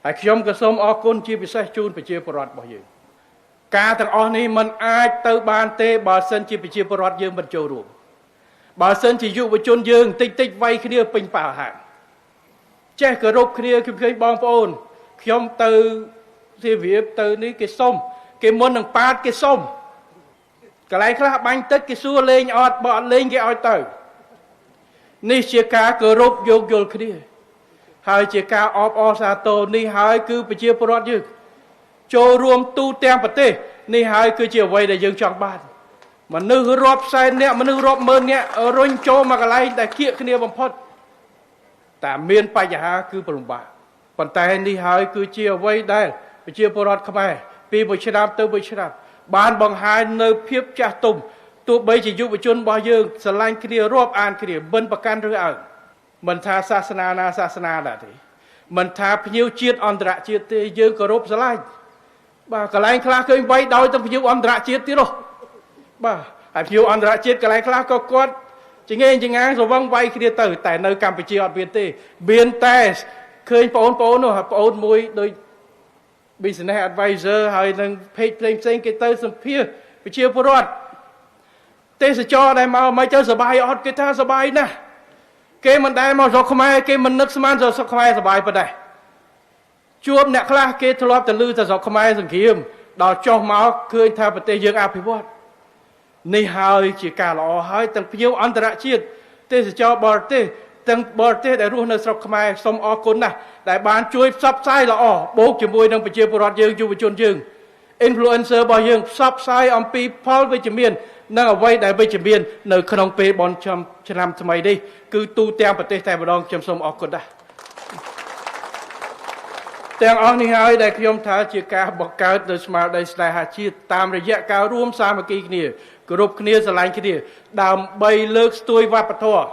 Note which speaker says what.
Speaker 1: ហើយខ្ញុំក៏សូមអរគុណជាពិសេសជូនប្រជាពលរដ្ឋរបស់យើងការទាំងអស់នេះมันអាចទៅបានទេបើសិនជាប្រជាពលរដ្ឋយើងមិនចូលរួមបើសិនជាយុវជនយើងតិចតិចវាយគ្នាពេញប៉ាហាចេះគោរពគ្នាខ្ញុំឃើញបងប្អូនខ្ញុំទៅសៀមរាបទៅនេះគេសុំគេមុននឹងប៉ាតគេសុំកន្លែងខ្លះបាញ់ទឹកគេសួរលេងអត់បើអត់លេងគេឲ្យទៅនេះជាការគោរពយោគយល់គ្នាហើយជាការអបអរសាទរនេះហើយគឺប្រជាពលរដ្ឋយើងចូលរួមទូទាំងប្រទេសនេះហើយគឺជាអ្វីដែលយើងចង់បានមនុស្សរាប់សែននាក់មនុស្សរាប់ម៉ឺននាក់រុញចូលមកកន្លែងដែលគៀកគ្នាបំផុតតែមានបញ្ហាគឺពិបាកប៉ុន្តែនេះហើយគឺជាអ្វីដែលប្រជាពលរដ្ឋខ្មែរពីមួយឆ្នាំទៅមួយឆ្នាំបានបង្ហាញនៅភាពចាស់ទុំទោះបីជាយុវជនរបស់យើងស្រឡាញ់គ្នារាប់អានគ្នាមិនប្រកាន់ឬអើងមិនថាសាសនាណាសាសនាដែរទេមិនថាភ្ញៀវជាតិអន្តរជាតិទេយើងគោរពស្រឡាញ់បាទកន្លែងខ្លះឃើញវាយដោយទាំងភ្ញៀវអន្តរជាតិទៀតហ៎បាទហើយភ្ញៀវអន្តរជាតិកន្លែងខ្លះក៏គាត់ចងេងចងាងស្រវឹងវាយគ្នាទៅតែនៅកម្ពុជាអត់មានទេមានតែឃើញបងប្អូននោះបងអូនមួយដូច business advisor ហើយនឹង page ផ្សេងផ្សេងគេទៅសម្ភាសប្រជាពលរដ្ឋទេសចរដែលមកមកទៅសបាយអត់គេថាសបាយណាស់គេមិនដែលមកស្រុកខ្មែរគេមិននឹកស្មានស្រុកខ្មែរសបាយប៉ុណ្ណេះជួបអ្នកខ្លះគេធ្លាប់តែឮតែស្រុកខ្មែរសង្គ្រាមដល់ចុះមកឃើញថាប្រទេសយើងអភិវឌ្ឍនេះហើយជាការល្អហើយទាំងភ្ញៀវអន្តរជាតិទេសចរបរទេសទាំងបរទេសដែលរស់នៅស្រុកខ្មែរសូមអរគុណណាស់ដែលបានជួយផ្សព្វផ្សាយល្អបូកជាមួយនឹងប្រជាពលរដ្ឋយើងយុវជនយើង influencer របស់យើងផ្សព្វផ្សាយអំពីផលវិជ្ជមាននិងអ្វីដែលវិជ្ជមាននៅក្នុងពេលបុណ្យឆ្នាំថ្មីនេះគឺទូទាំងប្រទេសតែម្ដងខ្ញុំសូមអរគុណណាស់ទាំងអស់នេះហើយដែលខ្ញុំថាជាការបង្កើតនៅស្មារតីស្នេហាជាតិតាមរយៈការរួមសាមគ្គីគ្នាគោរពគ្នាស្រឡាញ់គ្នាដើម្បីលើកស្ទួយវប្បធម៌